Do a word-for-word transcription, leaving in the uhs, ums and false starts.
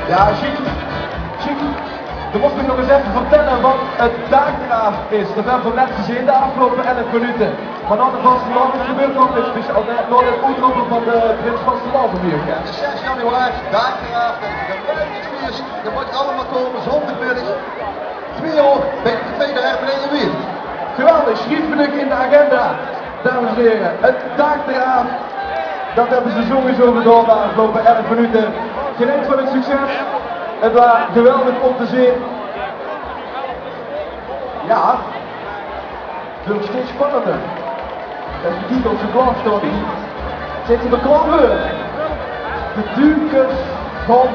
Ja, sjiek. Sjiek. Dan mós ich nog ins effe vertèlle wat 't Daagdraaf is. Dat höbbe v'r net gezeen de aafgeloupe elf minute. Mer nao de vastelaovend gebeurt nog get speciaals. Nao 't oetrope van de prins vastelaovend hie. Zes januari, Daagdraaf, dat is ein geweldig fieës. Geer mót allemaol kómme, zóndig middig. Twieë oor, bie de tweede herbereiding weer. Geweldig, sjrief 't in de agenda, dames en here. 't Daagdraaf, dat höbbe ze sowieso gedaon de aafgeloupe elf minute. Geneet van 't succes. 't Waas geweldig óm te zeen. Ja, 't weurt steeds spannender. Effe kieke of ze klaor staon. Zeen ze d'r klaor veur? De Duukers van